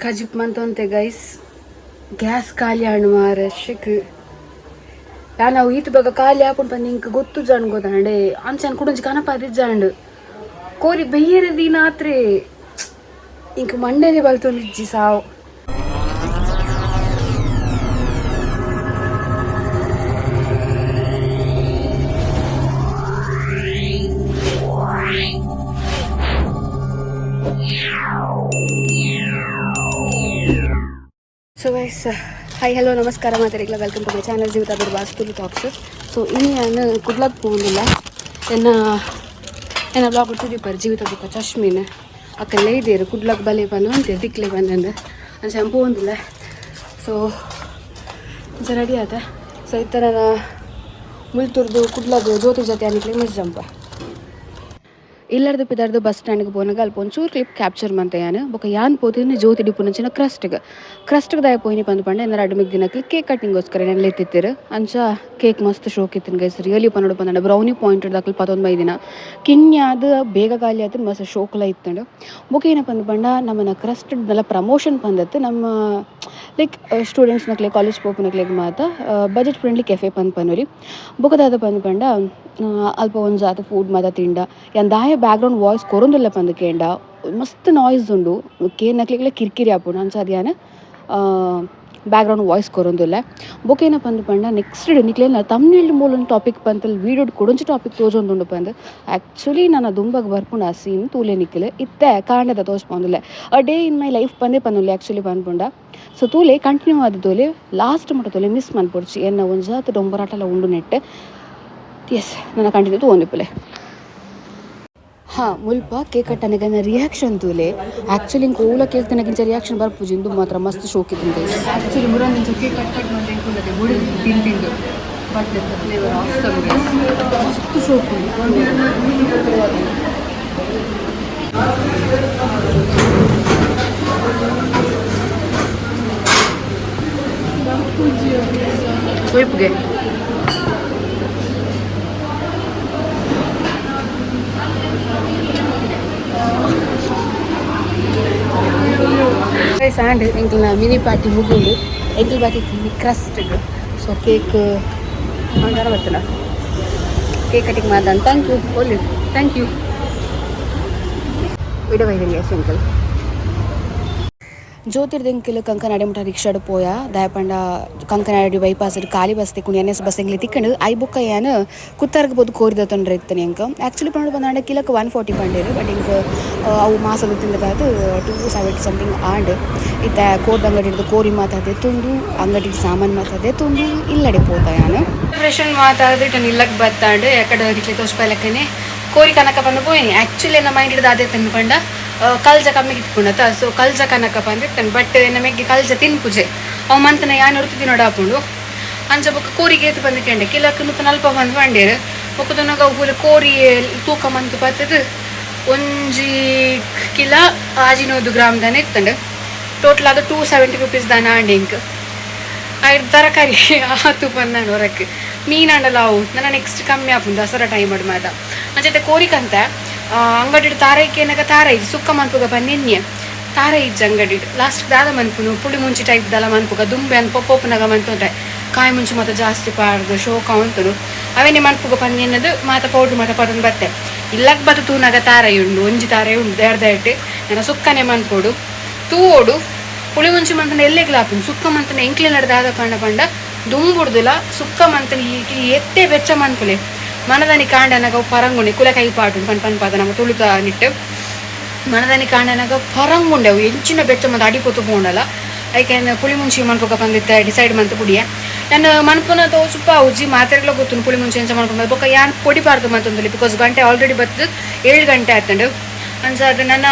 ಕಜಿಪ್ ಮಂತೊಂತೆ guys. Gas ಖಾಲಿ ಆಂಡ್ ಮಾರೆ ಶೆಕ್. ಯಾನ್ ಅವು ಈತ್ ಬೇಗ ಖಾಲಿ ಆಪುಂಡು ಪಂದ್ ಇಂಕ್ ಗೊತ್ತು ಜಾಂಡ್ ಗೊತ್ತಾಂಡೆ. ಅಂಚ ಕುಡೊಂಜಿ ಕನಪಾದಿಜ್ಜಾಂಡ್. ಕೋರಿ ಬೆಯ್ಯರೆ ದೀನಾತ್ರೆ ಇಂಕ್ ಮಂಡೆನೆ ಬಲ್ತೊಂದಿಜ್ಜಿ ಸಾವು. ಸೊ ಗೈಸ್, ಹಾಯ್, ಹಲೋ, ನಮಸ್ಕಾರ ಮಾತೆರೆಗ್ಲ. Welcome to my channel Jeevitha Birwas Tulu talks. So ಇನಿ ಯಾನ್ ಕುಡ್ಲಗ್ ಪೋವೊಂದುಲ್ಲ. ಎನ್ನ ಎನ್ನ ಬ್ಲಾಗ್ ತೂದಿಪ್ಪರ್ ಜೀವಿತ ಬೊಕ್ಕ ಚಶ್ಮಿನ್ ಅಕಲ್ ಲೈದೇರು ಕುಡ್ಲಗ್ ಬಲೆ ಪಂದ್ ಒಂತೆ ದಿಕ್ಲೆ ಬಂದಂದು. ಅಂಚ ಯಾನ್ ಪೋವೊಂದುಲ್ಲ. ಸೊ ಅಂಚ ರೆಡಿ ಆತ. ಸೊ ಇತ್ತೆ ನನ ಮುಲ್ತುರ್ದು ಕುಡ್ಲಗ್ ಜ್ಯೋತಿ ಜೊತೆ ಅನಿಕ್ಲೆ ಮಿಸ್ ಜಂಪ. ಇಲ್ಲರ್ದು ಪಿದರ್ದು ಬಸ್ ಸ್ಟ್ಯಾಂಡ್ಗೆ ಪೋನಗ ಅಲ್ಪ ಒಂಚೂರು ಕ್ಲಿಪ್ ಕ್ಯಾಪ್ಚರ್ ಮಂತೆ ಯಾನ್. ಬೊಕ ಯಾನ್ ಪೋತಿನಿ ಜ್ಯೋತಿ ಡಿಪುನಂಚಿನ ಕ್ರಸ್ಟ್ಗ್. ಕ್ರಸ್ಟ್ಗ್ ದಾಯೆ ಪೋಯಿನಿ ಪಂದ್ ಪಂಡ, ಎನ್ನ ರಡ್ಡ್ ಮೆಗ್ದಿನಕ್ಲ್ ಕೇಕ್ ಕಟ್ಟಿಂಗ್ಗೋಸ್ಕರ ಎನನ್ ಲೆತ್ತಿತ್ತೆರ್. ಅಂಚ ಕೇಕ್ ಮಸ್ತ್ ಶೋಕ್ ಇತ್ತಿನ ಗೈಸ್. ರಿಯಲಿ ಪನೊಡು ಪಂಡ ಬ್ರೌನಿ ಪಾಯಿಂಟ್ ದಕುಲು ಪತೊಂದು ಬೈದಿನ ಕಿನ್ಯಾದ್ ಬೇಗ ಖಾಲಿ ಆದ್ ಮಸ್ತ್ ಶೋಕುಲ ಇತ್ತುಂಡು. ಬೊಕ ಏನ ಪಂದ್ ಪಂಡ ನಮನ ಕ್ರಸ್ಟ್ ಲ ಪ್ರಮೋಷನ್ ಪಂದತ್ ನಮ್ಮ ಲೈಕ್ ಸ್ಟೂಡೆಂಟ್ಸ್ ನಕ್ಲೆ ಕಾಲೇಜ್ ಪೋಪುನಕ್ಲೆಗ್ ಮಾತ ಬಜೆಟ್ ಫ್ರೆಂಡ್ಲಿ ಕೆಫೆ ಪಂದ್ ಪನೊಲಿ. ಬೊಕ ದಾದ ಪಂದ್ ಪಂಡ ಅಲ್ಪ ಒಂಜಾತ್ ಫುಡ್ ಮಾತ ತಿಂಡ. ಯಾನ್ ದಾಯೆ ಬ್ಯಾಕ್ಗ್ರೌಂಡ್ ವಾಯ್ಸ್ ಕೊರೊಂದುಲ್ಲ ಪಂದ್ ಕೇಂಡ, ಮಸ್ತ್ ನಾಯ್ಸ್ ಉಂಡು, ಕೇನಕ್ಲೆಗ್ಲ ಕಿರಿಕಿರಿ ಆಪುಂಡು. ಅಂಚಾದ್ ಯಾನ್ ಬ್ಯಾಕ್ಗ್ರೌಂಡ್ ವಾಯ್ಸ್ ಕೊರೊಂದುಲ್ಲೆ. ಬೊಕ ಏನ ಪಂದ್ ಪಂಡ ನೆಕ್ಸ್ಟ್ ಡೇ ನಿಕ್ಲೆನ ತಮ್ನೇಲ್ ಮೂಲೊಂದು ಟಾಪಿಕ್ ಪಂತಲ್ ವೀಡಿಯೋಡ್ ಕುಡೊಂಜಿ ಟಾಪಿಕ್ ತೋಜೊಂದುಂಡು ಪಂದ್. ಆ್ಯಕ್ಚುಲಿ ನನ ದುಂಬಗ್ ಬರ್ಪುಂಡು ಆ ಸೀನ್, ತೂಲೆ ನಿಕ್ಲೆ. ಇತ್ತೆ ಕಾಂಡೆದ ತೋಜ್ಪಾವೊಂದುಲ್ಲೆ. A day in my life ಪಂದೇ ಪನೊಲಿ ಆ್ಯಕ್ಚುಲಿ ಪನ್ಪುಂಡ. ಸೊ ತೂಲೆ, ಕಂಟಿನ್ಯೂ ಆದ್ ತೂಲೆ, ಲಾಸ್ಟ್ ಮುಟ ತೂಲೆ, ಮಿಸ್ ಮನ್ಪೊಡ್ಚಿ. ಎನ್ನ ಒಂಜಾತ್ ಡೊಂಬರಾಟಲ ಉಂಡು ನೆಟ್. ಎಸ್, ನನ ಕಂಟಿನ್ಯೂ ತೂವೊಂದಿಪ್ಪುಲೆ. ಹಾಂ, ಮುಲ್ಪ ಕೇಕ್ ಕಟ್ಟನಗನ ರಿಯಾಕ್ಷನ್ ತೂಲೆ. ಆ್ಯಕ್ಚುಲಿ ಇಂಕ್ ಓಲ ಕೇಕ್ ತಿನ್ನಗಿಂಚ ರಿಯಾಕ್ಷನ್ ಬರ್ಪುಜಿ, ಇಂದು ಮಾತ್ರ ಮಸ್ತ್ ಶೋಕ್ ಇತ್ತು ಗೈಸ್. ಆ್ಯಕ್ಚುಲಿ ಮುರಂದಿಂಚ ಕೇಕ್ ಕಟ್ ಕಟ್ ಮಂತೆ ಎಂಕುಂಡತೆ ಬುಡಿ ತಿಂದು ತಿಂದು. ಬಟ್ ಫ್ಲೇವರ್ ಆಸಮ್ ಗೈಸ್, ಮಸ್ತ್ ಶೋಕ್. ಸೊಯ್ಪುಗೆ ಗೈಸ್. ಆ್ಯಂಡ್ ಎಂಕಲ್ನ ಮಿನಿ ಪಾರ್ಟಿ ಮುಗುಂಡು. ಎಂಕಲ್ ಬಾಕಿ ಕ್ರಸ್ಟ್. ಸೊ ಕೇಕ್ ಬರ್ತನ ಕೇಕ್ ಕಟಿಂಗ್ ಮಾಡ್ದಾನ. Thank you Oli, thank you. ಇಡ ಬೈದಂಗೆ ಗೈಸ್. ಎಂಕಲ್ ಜ್ಯೋತಿರ್ದೆಂಕಿಲ್ ಕಂಕನಾಡಿ ಮುಟ ರಿಕ್ಷಾಡ್ ಪೋಯ. ದಾಯಪಂಡ ಕಂಕನಾಡಿ ಬೈಪಾಸ್ ಖಾಲಿ ಬಸ್ ತಿಕ್ಕುಂಡು, ಎನ್ ಎಸ್ ಬಸ್ ಎಂಗ್ಲಿ ತಿಕ್ಕಂಡು. I ಬೊಕ್ಕ ಯಾನ್ ಕುತ್ತಾರ್ಗ್ ಪೋದು ಕೋರಿದ ತೊಂದರೆ ಇತ್ತನೆ ಎಂಕ್. ಆ್ಯಕ್ಚುಲಿ ಪಂಡ ಬಂದಾಂಡ ಕಿಲಕ್ 140 ಪಂಡೇರು. ಬಟ್ ಎಂಕ್ ಅವು ಮಾಸದ ತಿಂದದಾದ್ 270 ಸಮಥಿಂಗ್ ಆಂಡ್. ಇತ್ತೆ ಕೋರ್ದ ಅಂಗಡಿ ಹಿಡ್ದು ಕೋರಿ ಮಾತಾದೆ ತುಂಡು, ಅಂಗಡಿ ಸಾಮಾನು ಮಾತಾದೆ ತುಂಡು, ಇಲ್ಲಡೆ ಪೋತ ಯಾನ್. ಪ್ರಿಪ್ರೇಷನ್ ಮಾತಾದ್ರೆ ಇಟ್ಟನ್ ಇಲ್ಲಕ್ ಬತ್ತಾಂಡ್. ಯಾಕಡೆ ನಿಕ್ಲೆ ತೋಜ್ಪಾಯ್ಲೆಕ್ಕನೆ ಕೋರಿ ಕನಕ ಬಂದು ಪೋಯಿನಿ. ಆ್ಯಕ್ಚುಲಿ ಎನ್ನ ಮೈಂಡ್ ಹಿಡ್ದು ಅದೇ ತನ್ನ ಪಂಡ ಕಲ್ಜ ಕಮ್ಮಿ ಇಟ್ಕೊಂಡತ. ಸೊ ಕಲ್ಜ ಕನಕ ಬಂದಿರ್ತಾನೆ. ಬಟ್ ನಮಗೆ ಕಲ್ಜ ತಿನ್ಪುಜೆ ಅವು ಮಂತನ ಯಾನ್ ಒರ್ತಿ ನೋಡ ಆಪುಂಡು. ಅಂಚ ಬೊಕ್ಕ ಕೋರಿಗೆ ಏತ್ ಬಂದು ಕೆಂಡೆ, ಕಿಲಕ್ 140 ಬಂದು ಬಂಡೇರು. ಬೊಕ್ಕ ತುನಗ ಅವು ಫುಲ್ ಕೋರಿ ತೂಕ ಮಂತು ಬತ್ತದು ಒಂಜಿ ಕಿಲ 600 ಗ್ರಾಮ್ ದಾನೆ ಇತ್ತಂಡು. ಟೋಟಲ್ ಅದು 270 ರುಪೀಸ್ ದಾನ ಆಂಡ್. ಇಂಕ್ ಐದು ತರಕಾರಿ ಆತು ಬಂದಾಂಡ್. ಹೊರಕ್ಕೆ ಮೀನಾಂಡಲ ಅವು ನನ್ನ ನೆಕ್ಸ್ಟ್ ಕಮ್ಮಿ ಆಪುಂಡು ದಸರಾ ಟೈಮ್ ಮಾತ. ಅಂಚತೆ ಕೋರಿಕಂತ ಅಂಗಡಿ ತಾರೈಕೆ ತಾರೈ ಸುಕ್ಕ ಮನ್ಪುಗ ಬನ್ನಿನ್ಯೆ ತಾರೈ ಇಜ್ಜ ಅಂಗಡಿ. ಲಾಸ್ಟ್ ದಾದ ಮನ್ಪುನು? ಪುಳಿ ಮುಂಚಿ ಟೈಪ್ ದಲ ಮನ್ಪುಗ. ದುಂಬೆ ಅನ್ ಪೊಪ್ಪೊಪ್ಪುನಗ ಮಂತುಂಟೆ ಕಾಯಿ ಮುಂಚಿ ಮಾತ ಜಾಸ್ತಿ ಪಾಡ್ದು ಶೋಕ ಉಂಟುನು. ಅವೇನೆ ಮನ್ಪುಗ ಪನ್ನಿನ್ನದು ಮಾತ ಪೌಡ್ರ್ ಮಾತ ಪದನ್ ಬತ್ತೆ. ಇಲ್ಲಕ್ ಬತ್ತು ತೂನಗ ತಾರೈ ಉಂಡು, ಒಂಜಿ ತಾರೈ ಉಂಡು ದೇರ್ದ ಇಟ್ಟು. ನನ್ನ ಸುಕ್ಕನೆ ಮನ್ಪೊಡು ತೂವೋಡು. ಪುಳಿ ಮುಂಚಿ ಮಂತನ ಎಲ್ಲೆಗ್ಲ ಆಪುಂಡು. ಸುಕ್ಕ ಮಂತನ ಎಂಕ್ಲೆ ನಡ್ದಾದ ಪಂಡ ಪಂಡ ದುಂಬುಡ್ದುಲ ಸುಕ್ಕ ಮಂತನ ಈ ಎತ್ತೆ ಬೆಚ್ಚ ಮನ್ಪುಲೆ. ಮನದಾನಿ ಕಾಂಡನಗ ಪರಂಗುಂಡೆ ಕುಲ ಕೈ ಪಾಟು ಪನ್ ಪನ್ ಪಾದ ನಮ್ಮ ತುಳುತ ನಿಟ್ಟು. ಮನದಾನಿ ಕಾಂಡನಗ ಪರಂಗುಂಡೆ ಅವು ಎಂಚಿನ ಬೆಚ್ಚ ಮಂತ ಅಡಿ ಪೊತು ಪೋಂಡಲ. ಐಕೆನ್ ಪುಳಿ ಮುಂಚಿ ಮನ್ಪುಗ ಬಂದಿತ್ತೆ ಡಿಸೈಡ್ ಮಂತ್ ಪುಡಿಯ. ನಾನು ಮನ್ಪುನ ತೋಚುಪ್ಪ ಉಜ್ಜಿ ಮಾತೆರ್ಲ ಗೊತ್ತುನು ಪುಳಿ ಮುಂಚಿ ಎಂಚ ಮನ್ಪುನ. ಬೊಕ್ಕ ಯಾನ್ ಪೊಡಿ ಪಾರ್ದು ಮಂತೊಂದುಲ್ಲೆ, because ಗಂಟೆ ಆಲ್ರೆಡಿ ಬತ್ತದು 7 ಗಂಟೆ ಆತಂಡು. ಅಂಚ ಅದು ನನ್ನ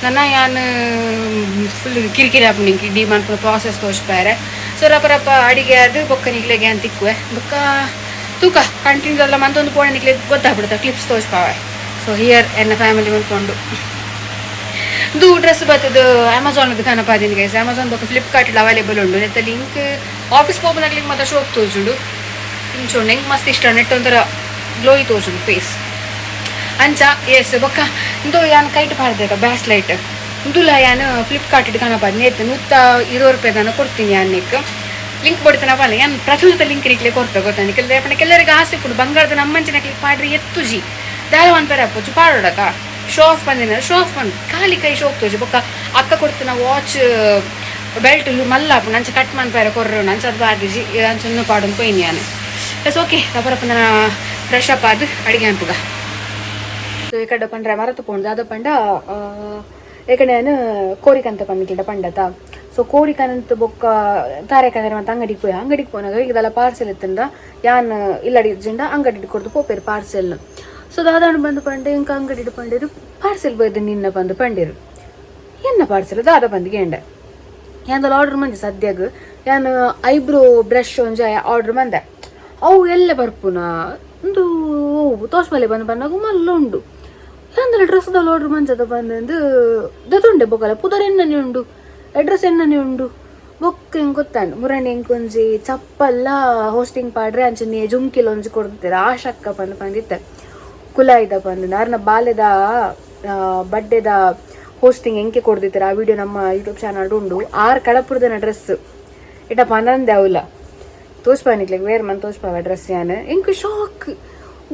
ನನ್ನ ಯಾನ್ ಫುಲ್ ಕಿರಿಕಿರಿ ಆಪುಂಡು ಇಂಕ್ ಇಡೀ ಮನ್ಪುನ ಪ್ರಾಸೆಸ್ ತೋಚ್ಪಾರೆ. ಸೊ ರಪ ರಪ ಅಡಿಗೆ ಅದು ಬೊಕ್ಕ ನಿಕ್ಲೆಗೆ ಅಂತ ತಿಕ್ಕುವೆ. ಬೊಕ್ಕ ತೂಕ ಕಂಟಿನ್ಯೂ ಎಲ್ಲ ಮಂತೊಂದು ಪೋಣ ನಿಕ್ಲೆ ಗೊತ್ತಾಗ್ಬಿಡುತ್ತೆ, ಕ್ಲಿಪ್ಸ್ ತೋಚ್ಪಾವೆ. ಸೊ here ಎನ್ನ ಫ್ಯಾಮಿಲಿ ಮಲ್ಕೊಂಡು ಇದು ಡ್ರೆಸ್ ಬತ್ತದು ಅಮೆಝಾನ್ ಕನಪಾದಿನ ಗೈಸ್. ಅಮೆಝಾನ್ ಬೊಕ್ಕ ಫ್ಲಿಪ್ಕಾರ್ಟ್ ಅವೈಲೇಬಲ್ ಉಂಡು. ನೆತ್ತ ಲಿಂಕ್ ಆಫೀಸ್ ಪೋಪುನಗ್ಲಿಗೆ ಮಾತ ಶೋಕ್ ತೋಜುಂಡು. ಇಂಚ ಉಂಡು, ಎಂಕ್ ಮಸ್ತ್ ಇಷ್ಟ. ನೆಟ್ ಒಂಥರ ಗ್ಲೋಯಿ ತೋಜುಂಡು ಫೇಸ್ ಅಂಚ. ಎಸ್, ಬೊಕ್ಕ ಇಂದು ಯಾನ್ ಕೈಟ್ ಪಾಡ್ದೆ ಬ್ಯಾಸ್ ಲೈಟ್. ಉಂದುಲ ಯಾನ್ ಫ್ಲಿಪ್ಕಾರ್ಟ್ ಕನಪಾದ್ ನೇತ್ 120 ರೂಪಾಯಿ ದಾನ ಕೊಡ್ತೀನಿ ಯಾನ್. ನಿಕ್ ಲಿಂಕ್ ಕೊಡ್ತಾನ ಪಲ್ಲ, ಯಾನ್ ಪ್ರತಿಯೊಂದು ಲಿಂಕ್ ನಿಕ್ಲೆ ಕೊರ್ಪೆ, ಗೊತ್ತಾ? ನಿಕ್ಲೆ ಪಂಡ ಕೆಲವರಿಗೆ ಆಸೆ ಉಪ್ಪುಂಡು. ಬಂಗಾರದ ನಮ್ಮಂಚಿನಕ್ಲೆ ಪಾಡ್ರಿ ಎತ್ತುಜಿ, ದಾಲ ಮನ್ಪೆರೆ ಅಪ್ಪುಜಿ, ಪಾಡೋಡಕ ಶೋ ಆಫ್ ಬಂದಿನ, ಶೋ ಆಫ್ ಬಂದು ಖಾಲಿ ಕೈ ಶೋಕ್ ತೋಜಿ. ಬೊಕ್ಕ ಅಕ್ಕ ಕೊಡ್ತಿನ ವಾಚ್ ಬೆಲ್ಟ್ ಮಲ್ಲ ಆಪುಂಡು, ಅಂಚ ಕಟ್ ಮನ್ಪೆರೆ ಕೊರ್ರು, ಅಂಚ ಅದು ಬಾರ್ದಿಜಿ, ಅಂಚ ಪಾಡೊಂದು ಪೋಯಿನಿ ಯಾನ್. ಎಸ್, ಓಕೆ, ರಪರಪ್ಪ ಫ್ರೆಶ್ ಅಪ್ ಆದ್ ಅಡಿಗೆ ಅನ್ಪುಗ. ಸೊ ಈ ಕಡೆ ಪಂಡ್ರೆ ಮರತು ಪೋಂಡು. ದಾದ ಪಂಡ, ಏಕಂಡೆ ಯಾನ್ ಕೋರಿಕಂತ ಪಂದಿಕ್ಕಿಡ ಪಂಡತ. ಸೊ ಕೋರಿಕಂತ ಬೊಕ್ಕ ತಾರೆ ಕಂದ್ರೆ ಮತ್ತೆ ಅಂಗಡಿಗೆ ಪೋಯ. ಅಂಗಡಿಗೆ ಪೋನಾಗ ಇದೆಲ್ಲ ಪಾರ್ಸೆಲ್ ಇತ್ತಂದ, ಯಾನ್ ಇಲ್ಲಡಿ ಜಿಂಡ ಅಂಗಡಿ ಕೊಡ್ದು ಪೋಪೇರು ಪಾರ್ಸೆಲ್. ಸೊ ದಾದಾಣ ಬಂದು ಪಂಡೆ, ಇಂಕ ಅಂಗಡಿ ಪಂಡೇರು, ಪಾರ್ಸೆಲ್ ಬೈದು ನಿನ್ನ ಬಂದು ಪಂಡೇರು. ಎನ್ನ ಪಾರ್ಸೆಲ್ ದಾದ ಬಂದು ಗೇಂಡೆ. ಯಾಂದಲ ಆರ್ಡರ್ ಮಂದೆ ಸದ್ಯಗ್ ಯಾನ್ ಐಬ್ರೋ ಬ್ರಷ್ ಒಂಜಿ ಆರ್ಡರ್ ಮಂದೆ. ಅವು ಎಲ್ಲ ಬರ್ಪುನ ಒಂದು ತೋಸ್ಮಲೆ ಬಂದು ಬಂದಾಗ ಮಲ್ಲ ಉಂಡು. ಯಾಂದಲ ಡ್ರೆಸ್ದಲ್ಲಿ ಆರ್ಡರ್ ಮಂಚದ ಬಂದು ದದುಂಡೆ ಬೊಕಲ ಪುದರ್ ಎನ್ನನೆ ಉಂಡು, ಅಡ್ರೆಸ್ ಎನ್ನನೆ ಉಂಡು. ಬೊಕ್ಕ ಹೆಂಗೆ ಗೊತ್ತಾಂಡು, ಮುರಣಿ ಎಂಕೊಂಜಿ ಚಪ್ಪಲ್ಲ ಹೋಸ್ಟಿಂಗ್ ಪಾಡ್ರೆ ಅಂಚನೆ ಜುಮ್ಕಿಲ ಒಂಜಿ ಕೊಡ್ತಾರೆ ಆಶಕ್ಕ ಬಂದು ಬಂದಿತ್ತೆ ಕುಲಾಯ್ದ ಬಂದು. ನಾರ್ನ ಬಾಲ್ಯದ ಬಡ್ಡೆದ ಹೋಸ್ಟಿಂಗ್ ಎಂಕೆ ಕೊಡ್ದಿತ್ತಾರೆ, ಆ ವಿಡಿಯೋ ನಮ್ಮ ಯೂಟ್ಯೂಬ್ ಚಾನಲ್ ಉಂಡು. ಆರು ಕಡಪುರದನ ಡ್ರೆಸ್ ಇಟ ಪನಂದೆ ಅವಲ ತೋಚ್ಪಾನಿಕ್ಲೆ ವೇರ್ ಮನ್ ತೋಚ್ಪಾವ ಡ್ರೆಸ್. ಯಾನ್ ಎಂಕ್ ಶಾಕ್,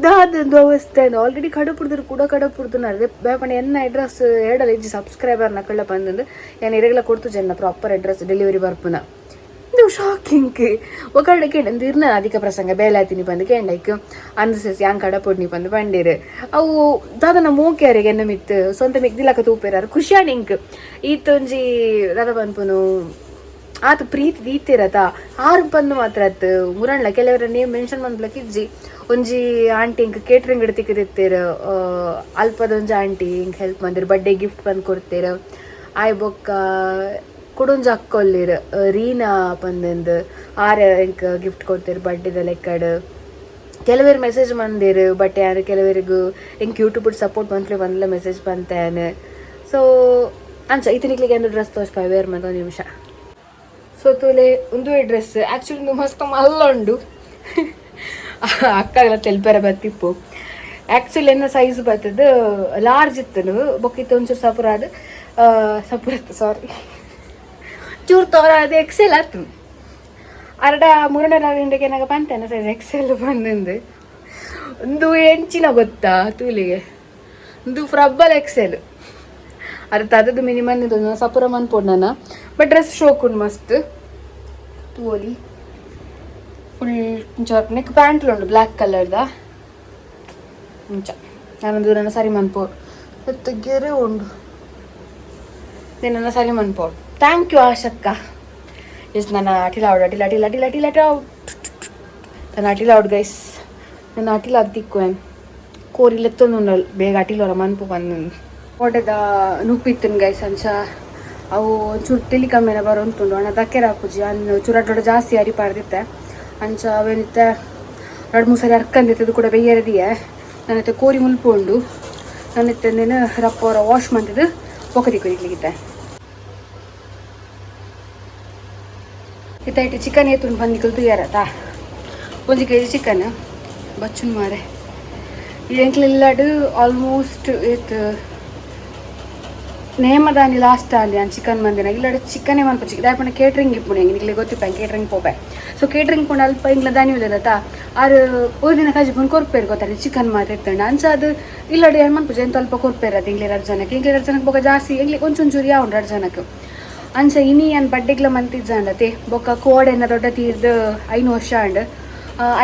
ದಾದಂದು ಅವಸ್ಥೆ. ಆಲ್ರೆಡಿ ಕಡಪುರದ್ರು ಕೂಡ ಕಡಪುರದನ ಬೇಪಣ ಎನ್ನ ಅಡ್ರೆಸ್ ಹೇಳಲ್ಲ ಇಜ್ಜಿ ಸಬ್ಸ್ಕ್ರೈಬರ್ ನಕಳ್ಳ ಬಂದಂದು ಯಾನ್ ಇರೆಗ್ಲ ಕೊಡ್ತು ಜನ proper address delivery ಬರ್ಪುನ. ಇದು ಶಾಕಿಂಗ್. ఒకಡೆ ಕೇಂಡ ಇರ್ನ ಅಧಿಕ ಪ್ರಸಂಗ ಬೇಲಾತೀನಿ ಬಂದು ಕೇಂಡೈಕ್ ಅಂದಸಸ್ ಯಾಂಗ್ ಕಡಪೊಡ್ನಿ ಬಂದು ಬಂಡೀರು. ಅವು ದಾದನ ಮೋಕ್ಯಾರಿಗೆ ಎನ್ನ ಮಿತ್ತು ಸ್ವಂತ ಮಿಗ್ದಿಲಕ ತೂಪೇರಾರು ಖುಷಿಯಾಣ ಇಂಕ್. ಈತೊಂಜಿ ದಾದ ಪನ್ಪುನು, ಆತ ಪ್ರೀತಿ ದೀತಿರತ ಆರು ಪಂದು ಮಾತ್ರ ಅತ್ ಮುರಣ್ಲ ಕೆಲವರ ನೇಮ್ ಮೆನ್ಷನ್ ಮನ್ಪ್ಲಕ್ ಇಜ್ಜಿ. ಒಂಜಿ ಆಂಟಿ ಇಂಕ್ ಕೇಟ್ರಿಂಗ್ ತಿಕ್ಕಿದಿತ್ತೀರು, ಅಲ್ಪದೊಂಜಿ ಆಂಟಿ ಇಂಕ್ ಹೆಲ್ಪ್ ಮಂದಿರು, ಬರ್ಡೇ ಗಿಫ್ಟ್ ಬಂದು ಕೊಡ್ತೀರು. ಆಯ್ ಬೊಕ್ಕ ಕುಡೊಂಜಿ ಅಕ್ಕೊಲ್ಲಿರು, ರೀನಾ ಪಂದಂದು, ಆರ್ ಇಂಕ್ ಗಿಫ್ಟ್ ಕೊಡ್ತೀರು ಬರ್ಡೇದ ಲೆಕ್ಕಡ್. ಕೆಲವರು ಮೆಸೇಜ್ ಮಂದಿರು, ಬಟ್ ಯಾರು ಕೆಲವರಿಗೂ ಎಂಕ್ ಯೂಟ್ಯೂಬ್ ಸಪೋರ್ಟ್ ಮಂತ್ಲಿ ಬಂದಲ ಮೆಸೇಜ್ ಬಂತೇನೆ. ಸೊ ಅಂಚ ಇತನಿಕ್ಲಿಗೆ ಒಂದು ಡ್ರೆಸ್ ತೋಚ್ಪ ವೇರ್ ಮಂತ ಒಂದು ನಿಮಿಷ. ಸೊ ತೂಲೆ, ಒಂದು ಡ್ರೆಸ್ ಆ್ಯಕ್ಚುಲಿ ಒಂದು ಮಸ್ತ್ ಮಲ್ಲ ಉಂಡು. ಅಕ್ಕಾಗೆಲ್ಲ ತೆಲ್ಪೆರ ಬತ್ತಿಪ್ಪು. ಆ್ಯಕ್ಚುಲಿ ಎನ್ನ ಸೈಜ್ ಬರ್ತದೆ ಲಾರ್ಜ್ ಇತ್ತು, ಬೊಕ್ಕಿತ್ತು ಒಂಚೂರು ಸಪುರ ಅದು ಸಪುರ ಸಾರಿ ಚೂರು ತೋರ ಅದು ಎಕ್ಸೆಲ್ ಆತು. ಅರಡ ಮೂರನೇ ಇಂಡಿಗೆ ಏನಾಗ ಬಂತೇನ ಸೈಜ್ ಎಕ್ಸೆಲ್ ಬಂದಂದು. ಒಂದು ಎಂಚಿನ ಗೊತ್ತಾ ತೂಲಿಗೆ, ಒಂದು ಫ್ರಬ್ಬಲ್ ಎಕ್ಸೆಲ್. ಅದು ತದದು ಮಿನಿಮಮ್ ಇದು ಸಪುರ ಮನ್ಪೊಡು ನಾನು. ಬಟ್ ಡ್ರೆಸ್ ಶೋಕ್ ಉಂಡು ಮಸ್ತ್ ತೂಲಿ. ಫುಲ್ ನೆಕ್ ಪ್ಯಾಂಟ್ಲು ಉಂಡು ಬ್ಲ್ಯಾಕ್ ಕಲರ್ದ. ಮುಂಚ ನಾನೊಂದು ನನ್ನ ಸರಿ ಮನ್ಪೋಡು ಗೆರೆ ಉಂಡು, ನನ್ನ ಸರಿ ಮನ್ಪೋಡು. Thank you ಆಶಕ್ಕ. ಎಸ್, ನನ್ನ ಅಟಿಲ ಔಟ್, ಅಟಿಲ ಅಟಿಲ ಅಟಿಲ ಅಟಿಲ ಅಟಿಲ ನನ್ನ ಅಟಿಲ ಔಟ್ ಗೈಸ್. ನನ್ನ ಅಟಿಲ ಅದು ತಿಕ್ಕು ಕೋರಿ ಲೆತ್ತೊಂದು ಬೇಗ ಅಟಿಲೋರ ಮನ್ಪು ಬಂದು ಓಟದ ನುಪ್ಪಿತ್ತನ್ ಗೈಸ್. ಅಂಚ ಅವು ಒಂಚೂರು ತೆಲಿ ಕಮ್ಮಿನ ಬರೋಂತುಂಡು ಅಣ್ಣ ದಕ್ಕೆರ ಹಾಕುಜಿ ಅನ್ನು ಚೂರು ಅಡ್ಡ ಜಾಸ್ತಿ ಅರಿ ಪಾಡ್ದಿತ್ತೆ. ಅಂಚ ಅವೇನಿತ್ತೆ 2-3 ಸರಿ ಅರ್ಕಂದಿತ್ತು ಕೂಡ ಬೆಯ್ಯರದಿಯೆ. ನನ್ನತ್ತೆ ಕೋರಿ ಮುಲ್ಪ ಉಂಡು. ನನ್ನಿತ್ತೆ ರಪ್ಪ ವಾಶ್ ಮಂತಿದ್ದು ಬೊಕ್ಕ ತಿಕ್ಕು. ಇತ್ತ ಚಿಕನ್ ಏತುಂಡು ಬಂದಿಕಲ್ ತುಯ್ಯಾರತಾ. 1 ಕೆಜಿ ಚಿಕನ್ ಬಚ್ಚುನ್ ಮಾರೆ. ಈ ಎಂಕ್ಲೆಲ್ಲಾಡು ಆಲ್ಮೋಸ್ಟ್ ಏತ್ ನೇಮದಾನಿ ಲಾಸ್ಟ್ ಆಂದಿ ನಾನು ಚಿಕನ್ ಮಂದಿನ. ಇಲ್ಲಾಡ ಚಿಕನೇ ಮನ್ಪ ಚಿಕ್ಕ ದಾಯಪಂಡ ಕೇಟ್ರಿಂಗ್ ಇಪ್ಪುಣೆ ಹೆಂಗೆ ನಿಕ್ಲೆ ಗೊತ್ತಿಪ್ಪ, ಕೇಟ್ರಿಂಗ್ ಪೋಪೆ. ಸೊ ಕೇಟ್ರಿಂಗ್ ಪೋಂಡ ಅಲ್ಪ ಇಂಗ್ಲ ದಾನಿ ಉಲ್ಲೆದತ್ತ ಆರು ಒಂದು ದಿನ ಕಜಿ ಬಂದು ಕೊರ್ಪೇರು ಗೊತ್ತಾರೆ ಚಿಕನ್ ಮಾತ್ರ ಇತ್ತಂಡ. ಅಂಚ ಅದು ಇಲ್ಲಡೆ ಏನು ಮನ್ಪುಜ ಎಂತ ಅಲ್ಪ ಕೊರ್ಪೇರು ಅದು ಇಂಗ್ಲಿ 2 ಜನಕ್ಕೆ, ಇಂಗ್ಲಿ 2 ಜನಕ್ಕೆ ಬೊಕ್ಕ ಜಾಸ್ತಿ ಇಂಗ್ಲಿ ಒಂಚೊಂಚೂರು ಯಾವ 2 ಜನಕ್ಕೆ. ಅಂಚ ಇನಿ ಅನ್ ಬಡ್ಡೆಗ್ಲ ಮಂತಿಜ್ಜಾಂಡತೆ. ಬೊಕ್ಕ ಕೋಡೆನ ದೊಡ್ಡ ತೀರ್ದು 5 ವರ್ಷ ಅಂಡ್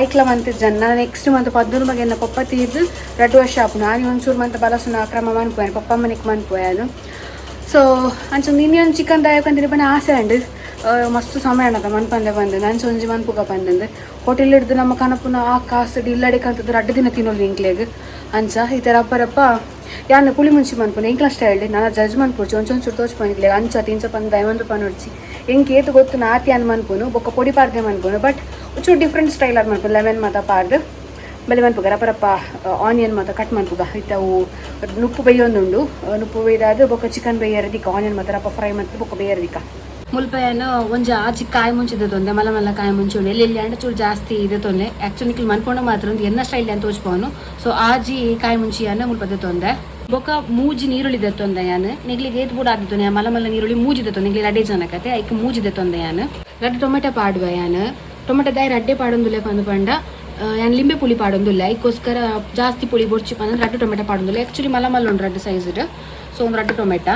ಐಕ್ಲ ಮಂತಿಜ್ಜಾನ್. ನಾನು ನೆಕ್ಸ್ಟ್ ಮಂತ್ 13 ಮಗೆ ಎನ್ನ ಪಪ್ಪ ತೀರ್ದು 2 ವರ್ಷ ಆಪುಂಡು. ಆನಿ ಒಂಚೂರು ಮಂತ್ ಬಲಸುನ ಕ್ರಮ ಮನ್ಪುಯಾನು, ಪಪ್ಪ ಮನೆಗೆ ಮನ್ಪುಯಾನು. ಸೊ ಅಂಚ ನಿನ್ನೆ ಒಂದು ಚಿಕನ್ ದಾಯಕಂತಿನ ಪಂಡ ಆಸೆ ಅಂಡ್ ಮಸ್ತ್ ಸಮಯ ಅಣ್ಣದ ಮನ್ಪಂದೆ ಬಂದು ಅಂಚ ಒಂಜಿ ಮನ್ಪುಗ ಬಂದಂದು ಹೋಟೆಲ್ ಹಿಡ್ದು ನಮ್ಮ ಕನಪುನ ಆ ಕಾಸು ಇಲ್ಲಡೆ ಕಂತದ್ದು 2 ದಿನ ತಿನ್ನೋದು ಇಂಕ್ಲೆಗ್. ಅಂಚ ಈ ಥರ ಅಪ್ಪರಪ್ಪ ಯಾನ್ ಪುಳಿ ಮುಂಚಿ ಮನ್ಪುನ ಎಂಕ್ಲ ಸ್ಟೈಲ್ ನಾನು ಜಡ್ಜ್ ಮನ್ಪುಡ್ಚಿ. ಒಂಚೊಂಚೂರು ತೋಚ್ ಪನಿಕ್ಲೆ ಅಂಚ ತಿಂಚ ಪಂದ 50 ರೂಪಾಯಿ ನೋಡ್ಚಿ. ಎಂಕ್ ಏತು ಗೊತ್ತು ನಾತಿ ಅನ್ ಮನ್ಪುನು ಬೊಕ್ಕ ಪೊಡಿ ಪಾರ್ದೆ ಮನ್ಪುನು. ಬಟ್ ಒಂಚೂರು ಡಿಫ್ರೆಂಟ್ ಸ್ಟೈಲ್ ಆದ್ ಮನ್ಪುನು, ಲೆಮನ್ ಮಾತ ಪಾರ್ದು ಬಲೆ ಮನ್ಪುಗ. ರಪರಪ್ಪ ಆನಿಯನ್ ಮಾತ ಕಟ್ ಮನ್ಪುಗ. ಇತ್ತವು ನುಪ್ಪು ಬೇಯೊಂದುಂಡು. ನುಪ್ಪು ಬೇಯ್ದಾದ ಬೊಕ್ಕ ಚಿಕನ್ ಬೇಯರದಿಕ್ಕ ಆನಿಯನ್ ಮಾತ ರಪ್ಪ ಫ್ರೈ ಮತ್ತು ಬೊಕ್ಕ ಬೇಯರದಿಕ್ಕ. ಮುಲ್ಪಯನ ಒಂಜಿ ಆಚಿ ಕಾಯಿ ಮುಂಚಿದ ತೊಂದೆ, ಮಲ್ಲ ಮಲ್ಲ ಕಾಯಿ ಮುಂಚೆ ಉಂಡು. ಎಲ್ಲಿ ಎಲ್ಲಿ ಅಂಡ ಚೂರು ಜಾಸ್ತಿ ಇದೆ ತೊಂದೆ. ಆ್ಯಕ್ಚುಲಿ ನಿಕ್ಲು ಮನ್ಪೊಂಡ ಮಾತ್ರ ಒಂದು ಎನ್ನ ಸ್ಟೈಲ್ ಅಂತ ತೋಚ್ಪವನು. ಸೊ ಆಜಿ ಕಾಯಿ ಮುಂಚಿಯನ್ನ ಮುಲ್ಪದ ತೊಂದೆ. ಬೊಕ ಮೂಜಿ ನೀರುಳ್ಳಿ ದೆತ್ತೊಂದೆ ಯಾನ್ ನೆಗ್ಲಿಗೆ ಏತ್ ಬೂಡ ಆದಿತ್ತು ಮಲ್ಲ ಮಲ್ಲ ನೀರುಳ್ಳಿ ಮೂಜಿ ದೆತ್ತೊಂದೆ ನಿಗ್ಲಿ ರಡ್ಡೆ ಜನಕತೆ ಐಕ್ ಮೂಜಿ ದೆತ್ತೊಂದೆ ಯಾನ್ ರಡ್ಡ್ ಟೊಮೆಟೊ ಪಾಡುವೆ ಯಾನ್ ಟೊಮೆಟೊ ದಾಯಿ ರಡ್ಡೆ ಪಾಡೊಂದುಲ್ಲೆ ಪಂದ್ ಪಂಡ ಯಾನ್ ಲಿಂಬೆ ಪುಳಿ ಪಾಡೊಂದುಲ್ಲೆ ಐಕೋಸ್ಕರ ಜಾಸ್ತಿ ಪುಳಿ ಬೊರ್ಚಿ ಪಂದ್ ರಡ್ಡ್ ಟೊಮೆಟೊ ಪಾಡೊಂದುಲ್ಲೆ ಆಕ್ಚುಲಿ ಮಲ್ಲ ಮಲ್ಲ ಉಂಡು ರಡ್ಡ್ ಸೈಜ್ ಸೊ ಒಂದು ರಡ್ಡ್ ಟೊಮೆಟೊ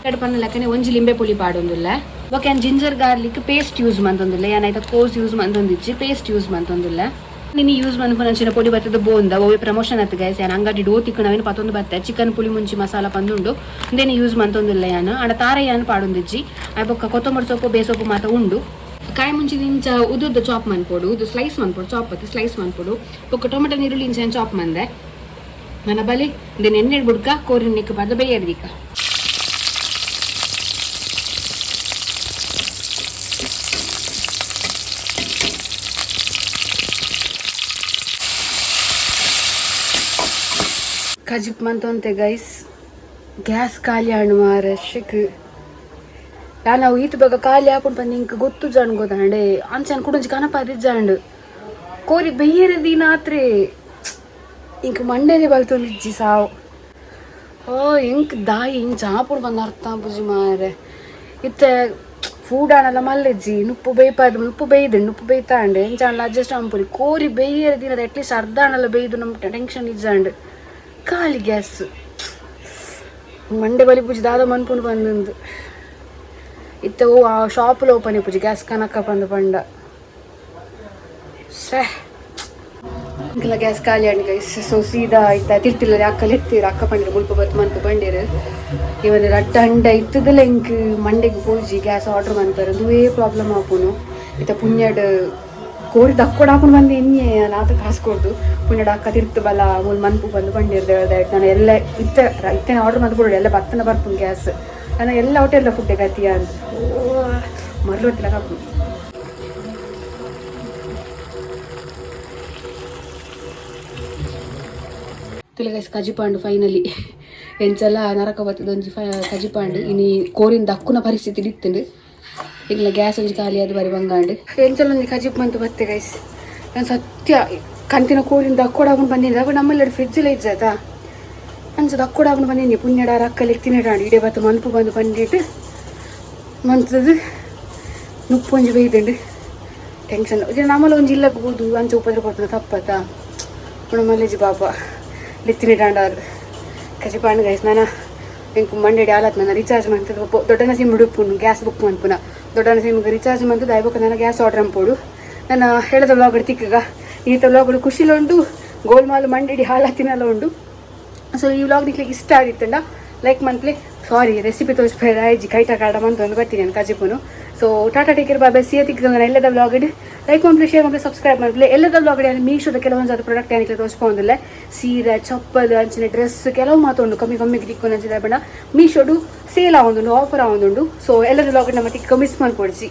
ಎರಡು ಪನ್ನ ಲೆಕ್ಕನೆ ಒಂಜಿ ಲಿಂಬೆ ಪುಳಿ ಪಾಡೊಂದುಲ್ಲೆ ಬೊಕ ಯಾನ್ ginger garlic paste use ಮಂತೊಂದುಲ್ಲೆ ಯಾನ್ ಐತ ಕೋಸ್ ಯೂಸ್ ಮಂತೊಂದಿಜ್ಜಿ ಪೇಸ್ಟ್ ಯೂಸ್ ಮಂತೊಂದುಲ್ಲೆ ನಿನ್ನ ಯೂಸ್ ಮನ್ಪುನಂಚಿನ ಪೊಡಿ ಬತ್ತದ ಬೋಂದ ಒವ್ವೆ ಪ್ರಮೋಷನ್ ಆತು ಗೈಸ್ ಯಾನ್ ಅಂಗಡಿ ಡೋ ತಿಕ್ಕಣವೇನು ಪತ್ತೊಂದು ಬತ್ತೆ ಚಿಕನ್ ಪುಳಿ ಮುಂಚಿ ಮಸಾಲ ಪಂದುಂಡು ಇಂದೇನು ಯೂಸ್ ಮಂತೊಂದುಲ್ಲೆ ಯಾನ್ ಆಂಡ ತಾರ ಯಾನ್ ಪಾಡೊಂದಿಜ್ಜಿ ಆಯ್ ಬೊಕ್ಕ ಕೊತ್ತಂಬರಿ ಸೊಪ್ಪು ಬೇಸೊಪ್ಪು ಮಾತ ಉಂಡು ಕಾಯಿ ಮುಂಚಿ ಇಂಚ ಉದ್ದುದ್ದ ಚಾಪ್ ಮನ್ಪೊಡು ಉದ್ದು ಸ್ಲೈಸ್ ಮನ್ಪೊಡು ಚಾಪ್ ಅತ್ತು ಸ್ಲೈಸ್ ಮನ್ಪೊಡು ಬೊಕ್ಕ ಟೊಮೆಟೊ ನೀರುಳ್ಳಿ ಇಂಚ ಚಾಪ್ ಮಂದೆ ನನ್ನ ಬಲಿ ಇಂದೆನ್ ಎಣ್ಣೆ ಬುಡ್ಕ ಕೋರಿ ನಿಕ್ಕ ಪದ ಬೇಯರ್ದಿಕ್ಕ ಕಜಿಪ್ ಮಂತೊಂತೆ ಗೈಸ್ ಗ್ಯಾಸ್ ಖಾಲಿ ಆಂಡ್ ಮಾರೆ ಶೆಕ್ ಯಾನ್ ಈತ್ ಬೇಗ ಖಾಲಿ ಆಪುಂಡು ಪಂದ್ ಇಂಕ್ ಗೊತ್ತು ಜಾಂಡ್ ಗೊತ್ತಾಂಡೆ ಅಂಚನ್ ಕುಡೊಂಜಿ ಕನಪಾದಿಜ್ಜಾಂಡ್ ಕೋರಿ ಬೆಯ್ಯರೆ ದೀನಾತ್ರೆ ಇಂಕ್ ಮಂಡೆನೆ ಬಲ್ತೊಂದಿಜ್ಜಿ ಸಾವು ಓ ಎಂಕ್ ದಾಯಿ ಇಂಚ ಆಪುಂಡು ಪಂದ್ ಅರ್ಥ ಆಪುಜಿ ಮಾರೆ ಇತ್ತೆ ಫೂಡ್ ಆಂಡಲ ಮಲ್ಲೆಜ್ಜಿ ನುಪ್ಪು ಬೇಯ್ಪಾದ್ ನುಪ್ಪು ಬೇಯ್ದು ನುಪ್ಪು ಬೇಯ್ತಾಂಡ್ ಎಂಚಾಂಡಲ ಅಡ್ಜಸ್ಟ್ ಆಂಪುರಿ ಕೋರಿ ಬೆಯ್ಯರೆ ದಿನದ ಅಟ್ಲೀಸ್ಟ್ ಅರ್ಧ ಆಂಡಲ ಬೇಯ್ದು ನಮ್ ಟೆನ್ಷನ್ ಇಜ್ಜಾಂಡ್ ಖಾಲಿ ಗ್ಯಾಸ್ ಮಂಡೆ ಬಲಿ ಪೂಜಿ ದಾದ ಮನ್ಪುಂಡು ಬಂದಂದು ಇತ್ತೆ ಓ ಆ ಶಾಪುಲ ಓಪನ್ ಇಪ್ಪುಜಿ ಗ್ಯಾಸ್ ಕನಕ ಪಂದ್ ಪಂಡ ಶೇ ಇಂಕಲ ಗ್ಯಾಸ್ ಖಾಲಿ ಆಂಡ್ ಗೈಸ್ ಸೊ ಸೀದಾ ಇತ್ತ ತಿರ್ತಿಲ್ಲ ಅಕ್ಕ ಲೆತ್ತೀರು ಅಕ್ಕ ಪಂಡಿರು ಮುಲ್ಪ ಬತ್ತು ಮನ್ಪು ಬಂಡೀರು ಇವನ್ ರಡ್ಡ ಅಂಡ ಇತ್ತದಲ್ಲ ಇಂಕ್ ಮಂಡೆಗ್ ಪೋಜಿ ಗ್ಯಾಸ್ ಆರ್ಡರ್ ಮನ್ಪೆರ್ ಉಂದುವೇ ಪ್ರಾಬ್ಲಮ್ ಆಪುನು ಇತ್ತ ಪುಣ್ಯಡ್ ಕೋರಿ ದಕ್ಕೊಡ ಆಪುಂಡು ಬಂದು ಎನ್ಯೆ ಆತ ಕಾಸು ಕೊರ್ದು ಪುಣ್ಯಡ್ ಅಕ್ಕ ತಿರ್ತು ಬಲ ಮೂಲು ಮನ್ಪು ಬಂದು ಬಂಡೀರು ನಾನು ಎಲ್ಲ ಇತ್ತ ಇತ್ತನೆ ಆರ್ಡರ್ ಮಲ್ತ್ ಎಲ್ಲ ಬತ್ತನ ಬರ್ಪುಂಡು ಗ್ಯಾಸ್ ನಾನು ಎಲ್ಲ ಹೋಟೆಲ್ದ ಫುಡ್ ಗತಿಯ ಅಂತ ಓ ಮರ್ಲು ಹೊತ್ತಿಲ್ಲ ಕಾಪುಂಡು ತುಲೆ ಗೈಸ್ ಕಜಿಪಾಂಡು ಫೈನಲಿ ಎಂಚಲ ನರಕ ಬತ್ತದ ಒಂಜಿ ಕಜಿಪಾಂಡು ಇನಿ ಕೋರಿನ ದಕ್ಕುನ ಪರಿಸ್ಥಿತಿ ಇತ್ತುಂಡು ಇಂಗ್ಲ ಗ್ಯಾಸ್ ಒಂಜಿ ಖಾಲಿ ಅದು ಬರಿ ಬಂಗಾಂಡು ಎಂಚಲ ಒಂಜಿ ಕಜಿಪ್ ಮಂತು ಬತ್ತೆ ಗೈಸ್ ನಾನು ಸತ್ಯ ಕಂತಿನ ಕೋರಿನ ದಕ್ಕೊಡಾಕೊಂಡು ಬಂದಿನಿ ಅವ ನಮ್ಮಲ್ಲಿ ಫ್ರಿಜ್ ಎಲ್ಲ ಇಜ್ಜಾತ ಅಂಚ ದಕ್ಕೊಡಾಕೊಂಡು ಬಂದಿನಿ ಪುಣ್ಯಡ ರಕ್ಕಲಿ ತಿನ್ನಡಾಂಡು ಇಡೇ ಬತ್ತು ಮನ್ಪು ಬಂದು ಬಂದಿಟ್ಟು ಮಂತದ್ದು ನುಪ್ಪು ಒಂಜಿ ಬೈದುಂಡು ಟೆನ್ಷನ್ ಇದು ನಮ್ಮಲ್ಲಿ ಒಂಜಿ ಇಲ್ಲಕ್ಕೆ ಬೋದು ಅಂಚ ಉಪದ್ರ ಕೊಡ್ತದೆ ತಪ್ಪತ್ತ ಮಲ್ಲೇಜಿ ಬಾಪ ಲೆತ್ತಿನಿಟಾಂಡಾರ್ ಕಜಿಪಾಂಡ್ ಗೈಸ್ ನಾನ ಎಂಕ್ ಮಂಡೆಡ್ ಆಲತ್ ನನ್ನ ರೀಚಾರ್ಜ್ ಮಂತದ ದೊಡ್ಡನ ಸಿಮ್ ಉಡುಪುನು ಗ್ಯಾಸ್ ಬುಕ್ ಮನ್ಪುನ ದೊಡ್ಡನ ಸಿಮ್ಗೆ ರೀಚಾರ್ಜ್ ಮಂತದ ಐಬೊಕ ನನ್ನ ಗ್ಯಾಸ್ ಆರ್ಡರ್ ಅಂಪೋಡು ನನ್ನ ಹೇಳದ ವ್ಲಾಗ್ ತಿಕ್ಕಗ ಈತ ವ್ಲಾಗ್ ಖುಷಿಲ ಉಂಡು ಗೋಲ್ಮಾಲ್ ಮಂಡೆಡಿ ಹಾಳಾತಿನಲ್ಲ ಉಂಡು ಸೊ ಈ ವ್ಲಾಗ್ ನಿಕ್ಲಿಗೆ ಇಷ್ಟ ಆಗಿತ್ತಂಡ ಲೈಕ್ ಮನ್ಪ್ಲೆ ಸಾರಿ ರೆಸಿಪಿ ತೋರಿಸ್ಬೇಡ ಆಯ್ಜಿ ಕೈಟ ಕಾಡ ಮಂತ್ ಒಂದು ಬರ್ತೀನಿ ನಾನು ಕಜಿಪುನು ಸೊ ಟಾಟಾ ಟೇಕರ್ ಬಾಬೆ ಸಿಯ ತಿಕ್ಕ ಎಲ್ಲದ ವ್ಲಾಗ್ ಲೈಕ್ ಮನ್ಪ್ಲೆ ಶೇರ್ ಮನ್ಪ್ಲೆ ಸಬ್ಸ್ಕ್ರೈಬ್ ಮನ್ಪ್ಲೆ ಎಲ್ಲದ ವ್ಲಾಗ್ ಮೀಶೋದ ಕೆಲವೊಂದು ಪ್ರಾಡಕ್ಟ್ ಏನಕ್ಕೆ ತೋರಿಸ್ಕೊಂಡಿಲ್ಲ ಸೀರೆ ಚಪ್ಪಲ್ ಅಂಚಿನ ಡ್ರೆಸ್ ಕೆಲವು ಮಾತುಂಡು ಕಮ್ಮಿ ಕಮ್ಮಿಗೆ ತಿಕ್ಕು ಅಂಚಿನ ಬೇಡ ಮೀಶೋಡು ಸೇಲ್ ಆವೊಂದುಂಡು ಆಫರ್ ಆವೊಂದುಂಡು ಸೊ ಎಲ್ಲದ ವ್ಲಾಗ್ ನಮ್ಮ ತಿಕ್ಕ ಮಿಸ್ ಮಾಡ್ಕೊಡ್ಸಿ.